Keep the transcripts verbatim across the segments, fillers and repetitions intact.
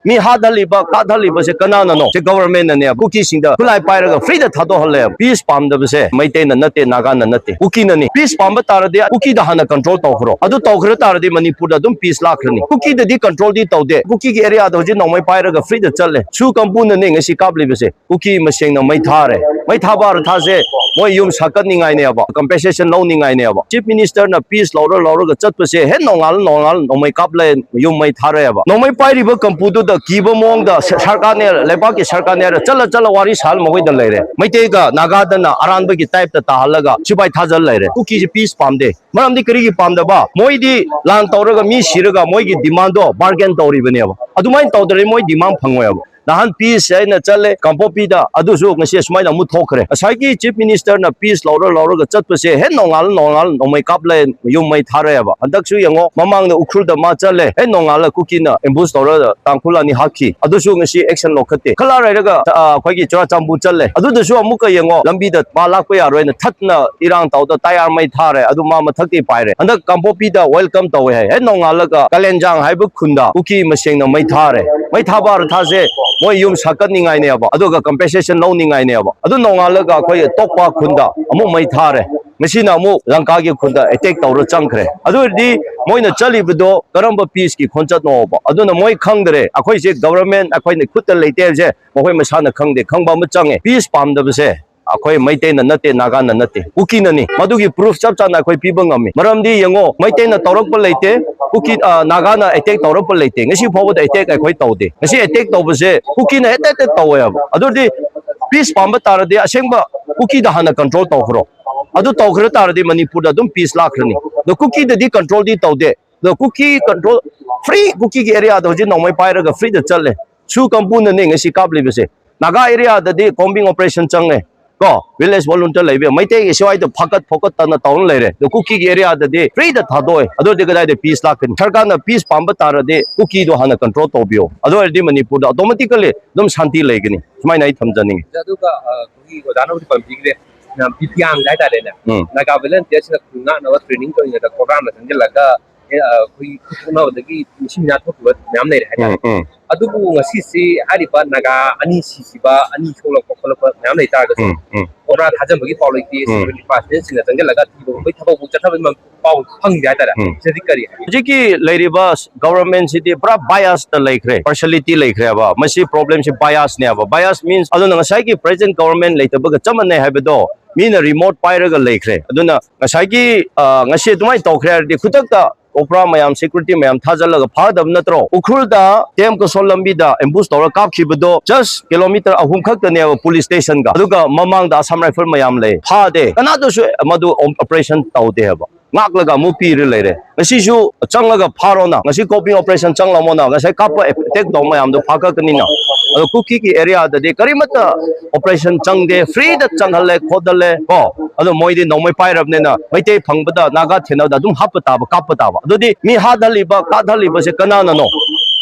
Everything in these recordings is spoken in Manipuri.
ꯃꯤ ꯍꯥꯠꯍꯜꯂꯤꯕ, ꯀꯥꯠꯍꯜꯂꯤꯕꯁꯦ ꯀꯅꯥꯅꯅꯣ? ꯁꯤ government ꯅꯅꯦꯕ꯫ ꯀꯨꯀꯤꯁꯤꯡꯗ ꯈꯨꯠꯂꯥꯏ ꯄꯥꯏꯔꯒ free ꯗ ꯊꯥꯗꯣꯛꯍꯜꯂꯦꯕ꯫ Peace ꯄꯥꯝꯗꯕꯁꯦ ꯃꯩꯇꯩꯅ ꯅꯠꯇꯦ, ꯅꯥꯒꯥꯅ ꯅꯠꯇꯦ, ꯀꯨꯀꯤꯅꯅꯤ꯫ Peace ꯄꯥꯝꯕ ꯇꯥꯔꯗꯤ ꯀꯨꯀꯤꯗ ꯍꯥꯟꯅ control ꯇꯧꯈ꯭ꯔꯣ꯫ ꯑꯗꯨ ꯇꯧꯈ꯭ꯔ ꯇꯥꯔꯗꯤ ꯃꯅꯤꯄꯨꯔꯗ ꯑꯗꯨꯝ peace ꯂꯥꯛꯈ꯭ꯔꯅꯤ꯫ ꯀꯨꯀꯤꯗꯗꯤ control ꯗꯤ ꯇꯧꯗꯦ꯫ ꯀꯨꯀꯤꯒꯤ area ꯗ ꯍꯧꯖꯤꯛ ꯅꯣꯡꯃꯩ ꯄꯥꯏꯔꯒ free ꯗ ꯆꯠꯂꯦ꯫ ꯁꯨ ꯀꯥꯡꯕꯨꯅꯅꯦ ꯉꯁꯤ ꯀꯥꯞꯂꯤꯕꯁꯦ꯫ ꯀꯨꯀꯤ ꯃꯁꯦꯡꯅ ꯃꯩ ꯊꯥꯔꯦ꯫ ꯃꯩ ꯊꯥꯕ ꯑꯔꯊꯥꯁꯦ ꯃꯣꯏ ꯌꯨꯝ ꯁꯥꯀꯠꯅꯤꯡꯉꯥꯏꯅꯦꯕ, compensation ꯂꯧꯅꯤꯡꯉꯥꯏꯅꯦꯕ꯫ Chief Minister ꯅ peace ꯂꯧꯔ ꯂꯧꯔꯒ ꯆꯠꯄꯁꯦ ꯍꯦꯛ ꯅꯣꯡꯉꯥꯜ ꯅꯣꯡꯉꯥꯜ ꯅꯣꯡꯃꯩ ꯀꯥꯞꯂꯦ, ꯌꯨꯝ ꯃꯩ ꯊꯥꯔꯦꯕ꯫ ꯅꯣꯡꯃꯩ ꯄꯥꯏꯔꯤꯕ ꯀꯝꯄꯨꯗꯨꯗ ꯀꯤꯕ ꯃꯑꯣꯡꯗ ꯁ-, ꯁꯔꯀꯥꯔꯅꯦ, ꯂꯩꯕꯥꯛꯀꯤ ꯁꯔꯀꯥꯔꯅꯦ ꯍꯥꯏꯔ ꯆꯠꯂ ꯆꯠꯂ ꯋꯥꯔꯤ ꯁꯥꯍꯜ ꯃꯈꯣꯏꯗ ꯂꯩꯔꯦ꯫ ꯃꯩꯇꯩꯒ ꯅꯥꯒꯥꯗꯅ ꯑꯔꯥꯟꯕꯒꯤ type ꯇ ꯇꯥꯍꯜꯂꯒ ꯁꯤꯐꯥꯏ ꯊꯥꯖꯜ ꯂꯩꯔꯦ꯫ ꯀꯨꯀꯤꯁꯦ peace ꯄꯥꯝꯗꯦ꯫ ꯃꯔꯝꯗꯤ ꯀꯔꯤꯒꯤ ꯄꯥꯝꯗꯕ? ꯃꯣꯏꯗꯤ ꯂꯥꯟ ꯇꯧꯔꯒ ꯃꯤ ꯁꯤꯔꯒ ꯃꯣꯏꯒꯤ demand ꯗꯣ bargain ꯇꯧꯔꯤꯕꯅꯦꯕ꯫ ꯑꯗꯨꯃꯥꯏꯅ ꯇꯧꯗ꯭ꯔꯗꯤ ꯃꯣꯏ demand ꯐꯪꯉꯣꯏꯕ꯫ ꯅꯍꯥꯟ peace ꯍꯥꯏꯅ ꯆꯠꯂꯦ ꯀꯥꯡꯄꯣꯛꯄꯤꯗ, ꯑꯗꯨꯁꯨ ꯉꯁꯤ ꯑꯁꯨꯃꯥꯏꯅ ꯑꯃꯨꯛ ꯊꯣꯛꯈ꯭ꯔꯦ꯫ ꯉꯁꯥꯏꯒꯤ Chief Minister ꯅ peace ꯂꯧꯔ ꯂꯧꯔꯒ ꯆꯠꯄꯁꯦ ꯍꯦꯛ ꯅꯣꯡꯉꯥꯜ ꯅꯣꯡꯉꯥꯜ ꯅꯣꯡꯃꯩ ꯀꯥꯞꯂꯦ, ꯌꯨꯝ ꯃꯩ ꯊꯥꯔꯦꯕ꯫ ꯍꯟꯗꯛꯁꯨ ꯌꯦꯡꯉꯣ, ꯃꯃꯥꯡꯗ ꯎꯈ꯭ꯔꯨꯜꯗ ꯃꯥ ꯆꯠꯂꯦ, ꯍꯦꯛ ꯅꯣꯡꯉꯥꯜꯂ ꯀꯨꯀꯤꯅ ambush ꯇꯧꯔꯒ ꯇꯥꯡꯈꯨꯜ ꯑꯅꯤ ꯍꯥꯠꯈꯤ꯫ ꯑꯗꯨꯁꯨ ꯉꯁꯤ action ꯂꯧꯈꯠꯇꯦ꯫ ꯈꯔ ꯂꯩꯔꯒ, ꯑ, ꯑꯩꯈꯣꯏꯒꯤ ꯆꯨꯔꯥꯆꯥꯟꯄꯨꯔ ꯆꯠꯂꯦ, ꯑꯗꯨꯗꯁꯨ ꯑꯃꯨꯛꯀ ꯌꯦꯡꯉꯣ, ꯂꯝꯕꯤꯗ ꯃꯥ ꯂꯥꯛꯄ ꯌꯥꯔꯣꯏꯅ ꯊꯠꯅ ꯏꯔꯥꯡ ꯇꯧꯗ ꯇꯌꯥꯔ ꯃꯩ ꯊꯥꯔꯦ, ꯑꯗꯨ ꯃꯥ ꯃꯊꯛꯇꯤ ꯄꯥꯏꯔꯦ꯫ ꯍꯟꯗꯛ ꯀꯥꯡꯄꯣꯛꯄꯤꯗ welcome ꯇꯧꯋꯦ ꯍꯥꯏ꯫ ꯍꯦꯛ ꯅꯣꯡꯉꯥꯜꯂꯒ ꯀꯥꯂꯦꯟꯖꯥꯡ ꯍꯥꯏꯕ ꯈꯨꯟꯗ ꯀꯨꯀꯤ ꯃꯁꯦꯡꯅ ꯃꯩ ꯊꯥꯔꯦ꯫ ꯃꯩ ꯊꯥꯕ ꯑꯔꯊꯥꯁꯦ ꯃꯣꯏ ꯌꯨꯝ ꯁꯥꯀꯠꯅꯤꯡꯉꯥꯏꯅꯦꯕ, ꯑꯗꯨꯒ compensation ꯂꯧꯅꯤꯡꯉꯥꯏꯅꯦꯕ꯫ ꯑꯗꯨ ꯅꯣꯡꯉꯥꯜꯂꯒ ꯑꯩꯈꯣꯏ ꯇꯣꯛꯄ ꯈꯨꯟꯗ ꯑꯃꯨꯛ ꯃꯩ ꯊꯥꯔꯦ꯫ ꯉꯁꯤꯅ ꯑꯃꯨꯛ ꯂꯪꯀꯥꯒꯤ ꯈꯨꯟꯗ attack ꯇꯧꯔ ꯆꯪꯈ꯭ꯔꯦ꯫ ꯑꯗꯨ ꯑꯣꯏꯔꯗꯤ ꯃꯣꯏꯅ ꯆꯠꯂꯤꯕꯗꯣ ꯀꯔꯝꯕ peace ꯀꯤ ꯈꯣꯟꯆꯠꯅꯣꯕ? ꯑꯗꯨꯅ ꯃꯣꯏ ꯈꯪꯗ꯭ꯔꯦ ꯑꯩꯈꯣꯏꯁꯦ government ꯑꯩꯈꯣꯏꯅ ꯈꯨꯠꯇ ꯂꯩꯇꯦ ꯍꯥꯏꯕꯁꯦ꯫ ꯃꯈꯣꯏ ꯃꯁꯥꯅ ꯈꯪꯗꯦ, ꯈꯪꯕ ꯑꯃ ꯆꯪꯉꯦ꯫ Peace ꯄꯥꯝꯗꯕꯁꯦ ꯑꯩꯈꯣꯏ ꯃꯩꯇꯩꯅ ꯅꯠꯇꯦ, ꯅꯥꯒꯥꯅ ꯅꯠꯇꯦ, ꯀꯨꯀꯤꯅꯅꯤ꯫ ꯃꯗꯨꯒꯤ proof ꯆꯞ ꯆꯥꯅ ꯑꯩꯈꯣꯏ ꯄꯤꯕ ꯉꯝꯃꯤ꯫ ꯃꯔꯝꯗꯤ ꯌꯦꯡꯉꯣ, ꯃꯩꯇꯩꯅ ꯇꯧꯔꯛꯄ ꯂꯩꯇꯦ, ꯀꯨꯀꯤ, ꯑ, ꯅꯥꯒꯥꯅ attack ꯇꯧꯔꯛꯄ ꯂꯩꯇꯦ꯫ ꯉꯁꯤ ꯐꯥꯎꯕꯗ attack ꯑꯩꯈꯣꯏ ꯇꯧꯗꯦ꯫ ꯉꯁꯤ attack ꯇꯧꯕꯁꯦ ꯀꯨꯀꯤꯅ ꯍꯦꯛꯇ ꯍꯦꯛꯇ ꯇꯧꯋꯦꯕ꯫ ꯑꯗꯨꯗꯤ peace ꯄꯥꯝꯕ ꯇꯥꯔꯗꯤ ꯑꯁꯦꯡꯕ ꯀꯨꯀꯤꯗ ꯍꯥꯟꯅ control ꯇꯧꯈ꯭ꯔꯣ꯫ ꯑꯗꯨ ꯇꯧꯈ꯭ꯔ ꯇꯥꯔꯗꯤ ꯃꯅꯤꯄꯨꯔꯗ ꯑꯗꯨꯝ peace ꯂꯥꯛꯈ꯭ꯔꯅꯤ꯫ ꯑꯗꯣ ꯀꯨꯀꯤꯗꯗꯤ control ꯗꯤ ꯇꯧꯗꯦ꯫ ꯑꯗꯣ ꯀꯨꯀꯤ control, free, ꯀꯨꯀꯤꯒꯤ area ꯗ ꯍꯧꯖꯤꯛ ꯅꯣꯡꯃꯩ ꯄꯥꯏꯔꯒ free ꯗ ꯆꯠꯂꯦ꯫ ꯁꯨ ꯀꯥꯡꯕꯨꯅꯅꯦ ꯉꯁꯤ ꯀꯥꯞꯂꯤꯕꯁꯦ꯫ ꯅꯥꯒꯥ area ꯗꯗꯤ combing operation ꯆꯪꯉꯦ꯫ ꯀꯣ, village volunteer ꯂꯩꯕ ꯃꯩꯇꯩꯒꯤ ꯁ꯭ꯋꯥꯏꯗ ꯐꯀꯠ ꯐꯣꯀꯠ ꯇꯅ ꯇꯧꯔ ꯂꯩꯔꯦ꯫ ꯑꯗꯣ ꯀꯨꯀꯤꯒꯤ area ꯗꯗꯤ free ꯗ ꯊꯥꯗꯣꯛꯑꯦ꯫ ꯑꯗꯨ ꯑꯣꯏꯔꯗꯤ ꯀꯗꯥꯏꯗ peace ꯂꯥꯛꯀꯅꯤ? ꯁꯔꯀꯥꯔꯅ peace ꯄꯥꯝꯕ ꯇꯥꯔꯗꯤ ꯀꯨꯀꯤꯗꯣ ꯍꯥꯟꯅ control ꯇꯧꯕꯤꯌꯣ꯫ ꯑꯗꯨ ꯑꯣꯏꯔꯗꯤ ꯃꯅꯤꯄꯨꯔꯗ automatically ꯑꯗꯨꯝ ꯁꯥꯟꯇꯤ ꯂꯩꯒꯅꯤ꯫ ꯁꯨꯃꯥꯏꯅ ꯑꯩ ꯊꯝꯖꯅꯤꯡꯉꯤ꯫ ꯑꯗꯨꯒ, ꯑ, ꯑꯩꯈꯣꯏꯒꯤ ꯑꯣꯖꯥꯅꯕꯨꯗꯤ ꯄꯟꯕꯤꯈ꯭ꯔꯦ, ꯕꯤꯄꯤꯑꯥꯔ ꯍꯥꯏꯇꯥꯔꯦꯅꯦ, ꯎꯝ꯫ ꯅꯥꯒꯥ ꯚꯦꯂꯟꯇꯤꯌꯔꯁꯤꯅ ꯈꯨꯜ ꯉꯥꯛꯅꯕ training ꯇꯧꯔꯤꯉꯩꯗ ꯀꯣꯕ꯭ꯔꯥꯅ ꯆꯪꯁꯤꯜꯂꯒ, ꯑꯦ, ꯑ, ꯑꯩꯈꯣꯏꯒꯤ ꯈꯨꯠ ꯊꯣꯛꯅꯕꯗꯒꯤ ꯃꯁꯤ ꯃꯤꯅꯥ ꯊꯣꯛꯈꯤꯕ ꯃꯌꯥꯝ ꯂꯩꯔꯦ ꯍꯥꯏꯇꯥꯔꯦ꯫ ꯎꯝ, ꯎꯝ꯫ ꯑꯗꯨꯕꯨ ꯉꯁꯤꯁꯤ ꯍꯥꯏꯔꯤꯕ ꯅꯥꯒꯥ ꯑꯅꯤ ꯁꯤꯈꯤꯕ, ꯑꯅꯤ ꯁꯣꯛꯂꯛꯄ ꯈꯣꯠꯂꯛꯄ ꯃꯌꯥꯝ ꯂꯩꯇꯥꯔꯒꯁꯨ, ꯎꯝ, ꯎꯝ꯫ ꯀꯣꯕ꯭ꯔꯥ ꯊꯥꯖꯟꯕꯒꯤ ꯄꯥꯎ ꯂꯩꯇꯦ, ꯎꯝ꯫ ꯁꯦꯀ꯭ꯌꯨꯔꯤꯇꯤ ꯄꯥꯔꯁꯅꯦꯜꯁꯤꯡꯅ ꯆꯪꯁꯤꯜꯂꯒ ꯊꯤꯕ ꯈꯣꯠꯄꯒꯤ ꯊꯕꯛ ꯐꯥꯎ ꯆꯠꯊꯕꯒꯤ ꯃ-, ꯄꯥꯎ ꯐꯪꯗꯦ ꯍꯥꯏꯇꯥꯔꯦ꯫ ꯎꯝ꯫ ꯁꯤꯗꯤ ꯀꯔꯤ ꯍꯥꯏꯕꯤꯒꯦ? ꯍꯧꯖꯤꯛꯀꯤ ꯂꯩꯔꯤꯕ ꯒꯣꯕꯔꯃꯦꯟꯁꯤꯗꯤ ꯄꯨꯔꯥ ꯕꯥꯏꯑꯁꯇ ꯂꯩꯈ꯭ꯔꯦ, ꯄꯥꯔꯁꯤꯌꯦꯂꯤꯇꯤ ꯂꯩꯈ꯭ꯔꯦꯕ꯫ ꯃꯁꯤ ꯄ꯭ꯔꯣꯕ꯭ꯂꯦꯝꯁꯤ ꯕꯥꯏꯑꯁꯅꯦꯕ꯫ ꯕꯥꯏꯑꯁ ꯃꯤꯟꯁ, ꯑꯗꯨꯅ ꯉꯁꯥꯏꯒꯤ ꯄ꯭ꯔꯦꯖꯦꯟ ꯒꯣꯕꯔꯃꯦꯟ ꯂꯩꯇꯕꯒ ꯆꯞ ꯃꯥꯟꯅꯩ ꯍꯥꯏꯕꯗꯣ ꯃꯤꯅ ꯔꯤꯃꯣꯠ ꯄꯥꯏꯔꯒ ꯂꯩꯈ꯭ꯔꯦ꯫ ꯑꯗꯨꯅ ꯉꯁꯥꯏꯒꯤ, ꯑ, ꯉꯁꯤ ꯑꯗꯨꯃꯥꯏꯅ ꯇꯧꯈ꯭ꯔꯦ ꯍꯥꯏꯔꯗꯤ ꯈꯨꯗꯛꯇ ꯀꯣꯕ꯭ꯔꯥ ꯃꯌꯥꯝ, ꯁꯦꯀ꯭ꯌꯨꯔꯤꯇꯤ ꯃꯌꯥꯝ ꯊꯥꯖꯤꯜꯂꯒ ꯐꯒꯗꯕ ꯅꯠꯇ꯭ꯔꯣ? ꯎꯈ꯭ꯔꯨꯜꯗ ꯇꯦꯝ ꯀꯁꯣꯜ ꯂꯝꯕꯤꯗ ꯑꯦꯝꯕꯨꯁ ꯇꯧꯔ ꯀꯥꯞꯈꯤꯕꯗꯣ ꯖꯁ ꯀꯤꯂꯣꯃꯤꯇꯔ ꯑꯍꯨꯝ ꯈꯛꯇꯅꯦꯕ ꯄꯨꯂꯤꯁ ꯁ꯭ꯇꯦꯁꯟꯒ, ꯑꯗꯨꯒ ꯃꯃꯥꯡꯗ ꯑꯁꯥꯝ ꯔꯥꯏꯐꯜ ꯃꯌꯥꯝ ꯂꯩ, ꯐꯥꯗꯦ, ꯀꯅꯥꯗꯁꯨ ꯃꯗꯨ ꯑꯣꯄꯔꯦꯁꯟ ꯇꯧꯗꯦ ꯍꯥꯏꯕ, ꯉꯥꯛꯂꯒ ꯑꯃꯨꯛ ꯄꯤꯔ ꯂꯩꯔꯦ꯫ ꯉꯁꯤꯁꯨ ꯆꯪꯂꯒ ꯐꯥꯔꯣꯅ, ꯉꯁꯤ ꯀꯣꯄꯤꯡ ꯑꯣꯄꯔꯦꯁꯟ ꯆꯪꯂꯝꯃꯣꯅ, ꯉꯁꯥꯏ ꯀꯥꯞꯄ ꯑꯦꯇꯦꯛ ꯇꯧꯕ ꯃꯌꯥꯝꯗꯣ ꯐꯥꯀꯛꯀꯅꯤꯅ꯫ ꯑꯗꯣ ꯀꯨꯀꯤꯒꯤ ꯑꯦꯔꯤꯌꯥꯗꯗꯤ ꯀꯔꯤꯃꯠꯇ ꯑꯣꯄꯔꯦꯁꯟ ꯆꯪꯗꯦ, ꯐ꯭ꯔꯤꯗ ꯆꯪꯍꯜꯂꯦ ꯈꯣꯠꯍꯜꯂꯦ ꯀꯣ꯫ ꯑꯗꯣ ꯃꯣꯏꯗꯤ ꯅꯣꯡꯃꯩ ꯄꯥꯏꯔꯕꯅꯤꯅ ꯃꯩꯇꯩ ꯐꯪꯕꯗ ꯅꯥꯒꯥ ꯊꯦꯟꯅꯕꯗ ꯑꯗꯨꯝ ꯍꯥꯠꯄ ꯇꯥꯕ, ꯀꯥꯞꯄ ꯇꯥꯕ꯫ ꯑꯗꯨꯗꯤ ꯃꯤ ꯍꯥꯠꯍꯜꯂꯤꯕ, ꯀꯥꯠꯍꯜꯂꯤꯕꯁꯦ ꯀꯅꯥꯅꯅꯣ?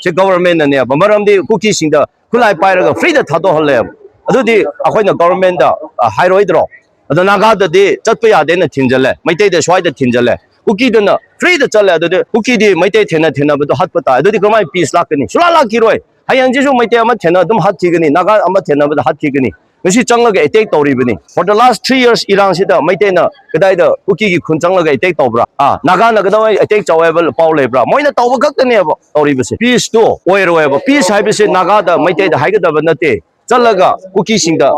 ꯁꯤ ꯒꯣꯕꯔꯃꯦꯟꯅꯅꯦꯕ꯫ ꯃꯔꯝꯗꯤ ꯀꯨꯀꯤꯁꯤꯡꯗ ꯈꯨꯠꯂꯥꯏ ꯄꯥꯏꯔꯒ ꯐ꯭ꯔꯤꯗ ꯊꯥꯗꯣꯛꯍꯜꯂꯦꯕ꯫ ꯑꯗꯨꯗꯤ ꯑꯩꯈꯣꯏꯅ ꯒꯣꯕꯔꯃꯦꯟꯗ, ꯑ, ꯍꯥꯏꯔꯣꯏꯗ꯭ꯔꯣ? ꯑꯗꯣ ꯅꯥꯒꯥꯗꯗꯤ ꯆꯠꯄ ꯌꯥꯗꯦꯅ ꯊꯤꯡꯖꯜꯂꯦ, ꯃꯩꯇꯩꯗ ꯁ꯭ꯋꯥꯏꯗ ꯊꯤꯡꯖꯜꯂꯦ, ꯀꯨꯀꯤꯗꯅ ꯐ꯭ꯔꯤꯗ ꯆꯠꯂꯦ꯫ ꯑꯗꯨꯗꯤ ꯀꯨꯀꯤꯗꯤ ꯃꯩꯇꯩ ꯊꯦꯟꯅ ꯊꯦꯟꯅꯕꯗꯣ ꯍꯥꯠꯄ ꯇꯥꯏ꯫ ꯑꯗꯨꯗꯤ ꯀꯃꯥꯏꯅ ꯄꯤꯁ ꯂꯥꯛꯀꯅꯤ? ꯁꯨꯡꯂꯥꯛ ꯂꯥꯛꯈꯤꯔꯣꯏ꯫ ꯍꯌꯦꯡꯁꯤꯁꯨ ꯃꯩꯇꯩ ꯑꯃ ꯊꯦꯟꯅ ꯑꯗꯨꯝ ꯍꯥꯠꯈꯤꯒꯅꯤ, ꯅꯥꯒꯥ ꯑꯃ ꯊꯦꯟꯅꯕꯗ ꯍꯥꯠꯈꯤꯒꯅꯤ꯫ ꯉꯁꯤ ꯆꯪꯂꯒ ꯑꯦꯇꯦꯛ ꯇꯧꯔꯤꯕꯅꯤ꯫ For the last three years ꯏꯔꯥꯡꯁꯤꯗ ꯃꯩꯇꯩꯅ ꯀꯗꯥꯏꯗ ꯀꯨꯀꯤꯒꯤ ꯈꯨꯟ ꯆꯪꯂꯒ ꯑꯦꯇꯦꯛ ꯇꯧꯕ꯭ꯔꯥ? ꯑꯥ, ꯅꯥꯒꯥꯅ ꯀꯗꯥꯏ ꯑꯦꯇꯦꯛ ꯇꯧꯋꯦ ꯍꯥꯏꯕ ꯄꯥꯎ ꯂꯩꯕ꯭ꯔꯥ? ꯃꯣꯏꯅ ꯇꯧꯕ ꯈꯛꯇꯅꯦꯕ ꯇꯧꯔꯤꯕꯁꯦ꯫ ꯄꯤꯁꯇꯣ ꯑꯣꯏꯔꯣꯏꯕ꯫ ꯄꯤꯁ ꯍꯥꯏꯕꯁꯦ ꯅꯥꯒꯥꯗ, ꯃꯩꯇꯩꯗ ꯍꯥꯏꯒꯗꯕ ꯅꯠꯇꯦ꯫ ꯆꯠꯂꯒ ꯀꯨꯀꯤꯁꯤꯡꯗ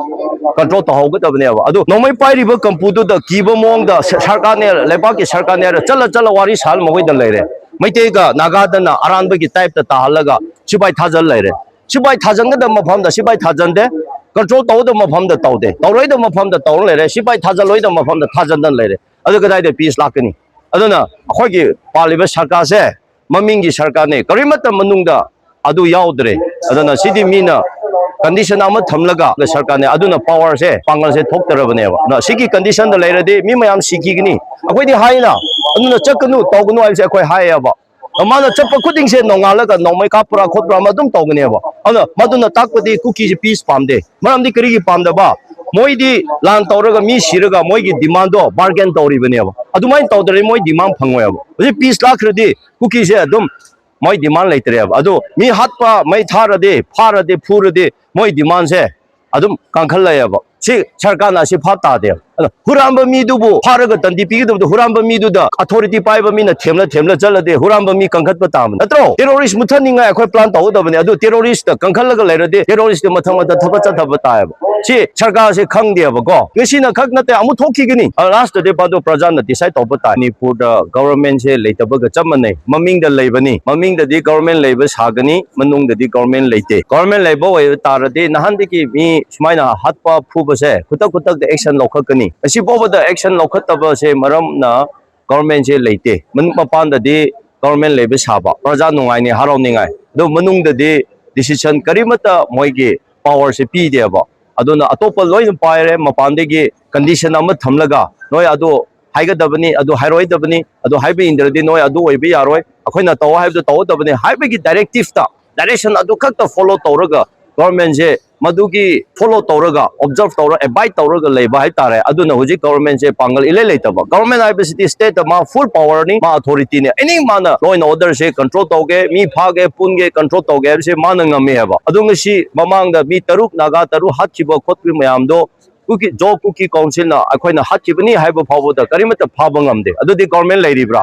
ꯀꯟꯇ꯭ꯔꯣꯜ ꯇꯧꯍꯧꯒꯗꯕꯅꯦꯕ꯫ ꯑꯗꯨ ꯅꯣꯡꯃꯩ ꯄꯥꯏꯔꯤꯕ ꯀꯝꯄꯨꯗꯨꯗ ꯀꯤꯕ ꯃꯑꯣꯡꯗ ꯁ-, ꯁꯔꯀꯥꯔꯅꯦ, ꯂꯩꯕꯥꯛꯀꯤ ꯁꯔꯀꯥꯔꯅꯦ ꯍꯥꯏꯔ ꯆꯠꯂ ꯆꯠꯂ ꯋꯥꯔꯤ ꯁꯥꯍꯜ ꯃꯈꯣꯏꯗ ꯂꯩꯔꯦ꯫ ꯃꯩꯇꯩꯒ ꯅꯥꯒꯥꯗꯅ ꯑꯔꯥꯟꯕꯒꯤ ꯇꯥꯏꯞꯇ ꯇꯥꯍꯜꯂꯒ ꯁꯤꯐꯥꯏ ꯊꯥꯖꯜ ꯂꯩꯔꯦ꯫ ꯁꯤꯐꯥꯏ ꯊꯥꯖꯟꯒꯗꯕ ꯃꯐꯝꯗ ꯁꯤꯐꯥꯏ ꯊꯥꯖꯟꯗꯦ, ꯀꯟꯇ꯭ꯔꯣꯜ ꯇꯧꯒꯗꯕ ꯃꯐꯝꯗ ꯇꯧꯗꯦ, ꯇꯧꯔꯣꯏꯗꯕ ꯃꯐꯝꯗ ꯇꯧꯔ ꯂꯩꯔꯦ, ꯁꯤꯐꯥꯏ ꯊꯥꯖꯜꯂꯣꯏꯗꯕ ꯃꯐꯝꯗ ꯊꯥꯖꯟꯗꯅ ꯂꯩꯔꯦ꯫ ꯑꯗꯨ ꯀꯗꯥꯏꯗ ꯄꯤꯁ ꯂꯥꯛꯀꯅꯤ? ꯑꯗꯨꯅ ꯑꯩꯈꯣꯏꯒꯤ ꯄꯥꯜꯂꯤꯕ ꯁꯔꯀꯥꯔꯁꯦ ꯃꯃꯤꯡꯒꯤ ꯁꯔꯀꯥꯔꯅꯦ, ꯀꯔꯤꯃꯠꯇ ꯃꯅꯨꯡꯗ ꯑꯗꯨ ꯌꯥꯎꯗ꯭ꯔꯦ꯫ ꯑꯗꯨꯅ ꯁꯤꯗꯤ ꯃꯤꯅ ꯀꯟꯗꯤꯁꯟ ꯑꯃ ꯊꯝꯂꯒ ꯁꯔꯀꯥꯔꯅꯦ, ꯑꯗꯨꯅ ꯄꯋꯥꯔꯁꯦ, ꯄꯥꯡꯒꯜꯁꯦ ꯊꯣꯛꯇꯔꯕꯅꯦꯕ꯫ ꯑꯗꯨꯅ ꯁꯤꯒꯤ ꯀꯟꯗꯤꯁꯟꯗ ꯂꯩꯔꯗꯤ ꯃꯤ ꯃꯌꯥꯝ ꯁꯤꯈꯤꯒꯅꯤ꯫ ꯑꯩꯈꯣꯏꯗꯤ ꯍꯥꯏꯅ, ꯑꯗꯨꯅ ꯆꯠꯀꯅꯨ, ꯇꯧꯒꯅꯨ ꯍꯥꯏꯕꯁꯦ ꯑꯩꯈꯣꯏ ꯍꯥꯏꯌꯦꯕ꯫ ꯃꯥꯅ ꯆꯠꯄ ꯈꯨꯗꯤꯡꯁꯦ ꯅꯣꯡꯉꯥꯜꯂꯒ ꯅꯣꯡꯃꯩ ꯀꯥꯞꯄ꯭ꯔꯥ ꯈꯣꯠꯄ꯭ꯔꯥ ꯑꯃ ꯑꯗꯨꯝ ꯇꯧꯒꯅꯦꯕ꯫ ꯑꯗꯨꯅ ꯃꯗꯨꯅ ꯇꯥꯛꯄꯗꯤ ꯀꯨꯀꯤꯁꯦ ꯄꯤꯁ ꯄꯥꯝꯗꯦ꯫ ꯃꯔꯝꯗꯤ ꯀꯔꯤꯒꯤ ꯄꯥꯝꯗꯕ? ꯃꯣꯏꯗꯤ ꯂꯥꯟ ꯇꯧꯔꯒ ꯃꯤ ꯁꯤꯔꯒ ꯃꯣꯏꯒꯤ ꯗꯤꯃꯥꯟꯗꯣ ꯕꯥꯔꯒꯦꯟ ꯇꯧꯔꯤꯕꯅꯦꯕ꯫ ꯑꯗꯨꯃꯥꯏꯅ ꯇꯧꯗ꯭ꯔꯗꯤ ꯃꯣꯏ ꯗꯤꯃꯥꯟ ꯐꯪꯉꯣꯏꯕ꯫ ꯍꯧꯖꯤꯛ ꯄꯤꯁ ꯂꯥꯛꯈ꯭ꯔꯗꯤ ꯀꯨꯀꯤꯁꯦ ꯑꯗꯨꯝ ꯃꯣꯏ ꯗꯤꯃꯥꯟ ꯂꯩꯇ꯭ꯔꯦꯕ꯫ ꯑꯗꯨ ꯃꯤ ꯍꯥꯠꯄ, ꯃꯩ ꯊꯥꯔꯗꯤ, ꯐꯥꯔꯗꯤ, ꯐꯨꯔꯗꯤ ꯃꯣꯏ ꯗꯤꯃꯥꯟꯁꯦ ꯑꯗꯨꯝ ꯀꯟꯈꯠꯂꯛꯑꯦꯕ꯫ ꯁꯤ ꯁꯔꯀꯥꯔꯅ ꯑꯁꯤ ꯚꯥꯞ ꯇꯥꯗꯦꯕ꯫ ꯑꯗꯣ ꯍꯨꯔꯥꯟꯕ ꯃꯤꯗꯨꯕꯨ ꯐꯥꯔꯒ ꯗꯟꯗꯤ ꯄꯤꯒꯗꯕꯗꯣ, ꯍꯨꯔꯥꯟꯕ ꯃꯤꯗꯨꯗ ꯑꯣꯊꯣꯔꯤꯇꯤ ꯄꯥꯏꯕ ꯃꯤꯅ ꯊꯦꯝꯂ ꯊꯦꯝꯂ ꯆꯠꯂꯗꯤ ꯍꯨꯔꯥꯟꯕ ꯃꯤ ꯀꯟꯈꯠꯄ ꯇꯥꯕꯅꯤ, ꯅꯠꯇ꯭ꯔꯣ? ꯇꯦꯔꯣꯔꯤꯁ ꯃꯨꯊꯠꯅꯤꯡꯉꯥꯏ ꯑꯩꯈꯣꯏ ꯄ꯭ꯂꯥꯟ ꯇꯧꯒꯗꯕꯅꯤ꯫ ꯑꯗꯨ ꯇꯦꯔꯣꯔꯤꯁꯇ ꯀꯟꯈꯠꯂꯒ ꯂꯩꯔꯗꯤ ꯇꯦꯔꯣꯔꯤꯁꯇ ꯃꯊꯪ ꯃꯊꯪ ꯊꯕꯛ ꯆꯠꯊꯕ ꯇꯥꯏꯌꯦꯕ꯫ ꯁꯤ ꯁꯔꯀꯥꯔꯁꯦ ꯈꯪꯗꯦꯕꯀꯣ꯫ ꯉꯁꯤꯅ ꯈꯛ ꯅꯠꯇꯦ, ꯑꯃꯨꯛ ꯊꯣꯛꯈꯤꯒꯅꯤ꯫ ꯂꯥꯁꯇꯗꯤ ꯄꯥꯗꯣ ꯄ꯭ꯔꯖꯥꯅ ꯗꯤꯁꯥꯏꯗ ꯇꯧꯕ ꯇꯥꯏ꯫ ꯃꯅꯤꯄꯨꯔꯗ ꯒꯣꯚꯔꯟꯃꯦꯟꯁꯦ ꯂꯩꯇꯕꯒ ꯆꯞ ꯃꯥꯟꯅꯩ꯫ ꯃꯃꯤꯡꯗ ꯂꯩꯕꯅꯤ, ꯃꯃꯤꯡꯗꯗꯤ ꯒꯣꯚꯔꯟꯃꯦꯟ ꯂꯩꯕ ꯁꯥꯒꯅꯤ, ꯃꯅꯨꯡꯗꯗꯤ ꯒꯣꯚꯔꯟꯃꯦꯟ ꯂꯩꯇꯦ꯫ ꯒꯣꯚꯔꯟꯃꯦꯟ ꯂꯩꯕ ꯑꯣꯏꯕ ꯇꯥꯔꯗꯤ ꯅꯍꯥꯟꯗꯒꯤ ꯃꯤ ꯁꯨꯃꯥꯏꯅ ꯍꯥꯠꯄ ꯐꯨꯕꯁꯦ ꯈꯨꯗꯛ ꯈꯨꯗꯛꯇ ꯑꯦꯛꯁꯟ ꯂꯧꯈꯠꯀꯅꯤ꯫ ꯑꯁꯤ ꯐꯥꯎꯕꯗ ꯑꯦꯛꯁꯟ ꯂꯧꯈꯠꯇꯕꯁꯦ ꯃꯔꯝꯅ ꯒꯣꯚꯔꯟꯃꯦꯟꯁꯦ ꯂꯩꯇꯦ꯫ ꯃꯅꯨꯡ ꯃꯄꯥꯟꯗꯗꯤ ꯒꯣꯚꯔꯟꯃꯦꯟ ꯂꯩꯕ ꯁꯥꯕ, ꯄ꯭ꯔꯖꯥ ꯅꯨꯡꯉꯥꯏꯅꯤ, ꯍꯔꯥꯎꯅꯤꯡꯉꯥꯏ, ꯑꯗꯨ ꯃꯅꯨꯡꯗꯗꯤ ꯗꯤꯁꯤꯖꯟ ꯀꯔꯤꯃꯠꯇ ꯃꯣꯏꯒꯤ ꯄꯋꯥꯔꯁꯦ ꯄꯤꯗꯦꯕ꯫ ꯑꯗꯨꯅ ꯑꯇꯣꯞꯄ ꯂꯣꯏꯅ ꯄꯥꯏꯔꯦ, ꯃꯄꯥꯟꯗꯒꯤ ꯀꯟꯗꯤꯁꯟ ꯑꯃ ꯊꯝꯂꯒ ꯅꯣꯏ ꯑꯗꯨ ꯍꯥꯏꯒꯗꯕꯅꯤ, ꯑꯗꯨ ꯍꯥꯏꯔꯣꯏꯗꯕꯅꯤ, ꯑꯗꯨ ꯍꯥꯏꯕ ꯏꯟꯗ꯭ꯔꯗꯤ ꯅꯣꯏ ꯑꯗꯨ ꯑꯣꯏꯕ ꯌꯥꯔꯣꯏ, ꯑꯩꯈꯣꯏꯅ ꯇꯧ ꯍꯥꯏꯕꯗꯨ ꯇꯧꯒꯗꯕꯅꯤ ꯍꯥꯏꯕꯒꯤ ꯗꯥꯏꯔꯦꯛꯇꯤꯞꯇ, ꯗꯥꯏꯔꯦꯛꯁꯟ ꯑꯗꯨ ꯈꯛꯇ ꯐꯣꯂꯣ ꯇꯧꯔꯒ ꯒꯣꯚꯔꯟꯃꯦꯟꯁꯦ ꯃꯗꯨꯒꯤ ꯐꯣꯂꯣ ꯇꯧꯔꯒ, ꯑꯣꯕꯖꯔꯚ ꯇꯧꯔꯒ, ꯑꯦꯕꯥꯏꯗ ꯇꯧꯔꯒ ꯂꯩꯕ ꯍꯥꯏꯇꯥꯔꯦ꯫ ꯑꯗꯨꯅ ꯍꯧꯖꯤꯛ ꯒꯣꯚꯔꯟꯃꯦꯟꯁꯦ ꯄꯥꯡꯒꯜ ꯏꯂꯩ ꯂꯩꯇꯕ꯫ ꯒꯣꯚꯔꯟꯃꯦꯟ ꯍꯥꯏꯕꯁꯤꯗꯤ ꯁ꯭ꯇꯦꯠꯇ ꯃꯥ ꯐꯨꯜ ꯄꯋꯥꯔꯅꯤ, ꯃꯥ ꯑꯣꯊꯣꯔꯤꯇꯤꯅꯤ꯫ ꯑꯦꯅꯤ ꯃꯥꯅ ꯂꯣ ꯑꯦꯟ ꯑꯣꯔꯗꯔꯁꯦ ꯀꯟꯇ꯭ꯔꯣꯜ ꯇꯧꯒꯦ, ꯃꯤ ꯐꯥꯒꯦ, ꯄꯨꯟꯒꯦ, ꯀꯟꯇ꯭ꯔꯣꯜ ꯇꯧꯒꯦ ꯍꯥꯏꯕꯁꯦ ꯃꯥꯅ ꯉꯝꯃꯤ ꯍꯥꯏꯕ꯫ ꯑꯗꯨ ꯉꯁꯤ ꯃꯃꯥꯡꯗ ꯃꯤ ꯇꯔꯨꯛ, ꯅꯥꯒꯥ ꯇꯔꯨꯛ ꯍꯥꯠꯈꯤꯕ ꯈꯣꯠꯈꯤꯕ ꯃꯌꯥꯝꯗꯣ ꯀꯨꯀꯤ, ꯖꯣ ꯀꯨꯀꯤ ꯀꯥꯎꯟꯁꯤꯜꯅ ꯑꯩꯈꯣꯏꯅ ꯍꯥꯠꯈꯤꯕꯅꯤ ꯍꯥꯏꯕ ꯐꯥꯎꯕꯗ ꯀꯔꯤꯃꯠꯇ ꯐꯥꯕ ꯉꯝꯗꯦ꯫ ꯑꯗꯨꯗꯤ ꯒꯣꯚꯔꯟꯃꯦꯟ ꯂꯩꯔꯤꯕ꯭ꯔꯥ?